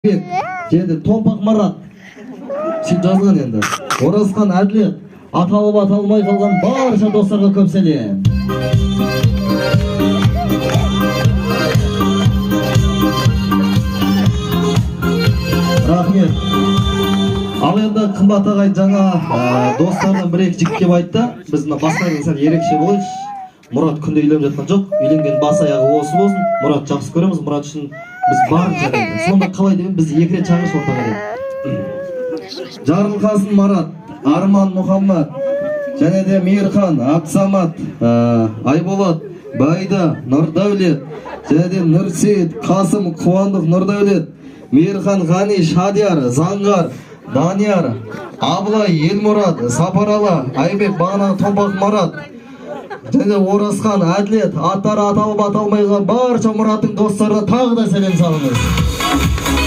Және де Томпақ Марат, сөйтіп жазылған енді. Оразхан, Әділет, аталып аталмай қалған барша достарға көп сәлем. Рахмет. Ал енді, қымбат ағай, жаңа достарынан бір екі жігіт келіп айтты: біз мына бастарың сәл ерекше болайықшы, Мұрат күнде үйленіп жатқан жоқ, үйленген бас аяғы осы болсын, Мұрат жақсы көреміз, Мұрат үшін біз барынша деді. Сонда қалай деп, біз екі рет шақыршы ортаға деді. Жарылқасын Марат, Арман Мұхаммад және де Мейірхан, Абдысамат, Айболат, Байда, Нұрдәулет және де Нұрсейіт, Қасым, Қуандық, Нұрдәулет, Мейірхан, Ғани, Шадияр, Заңғар, Данияр, Абылай, Елмұрат, Сапаралы, Айбек, бағанағы Томпақ Марат және де Оразхан, Әділет, аттары аталып аталмай қалған барша Мұраттың достарына тағы да сәлем салыңыз.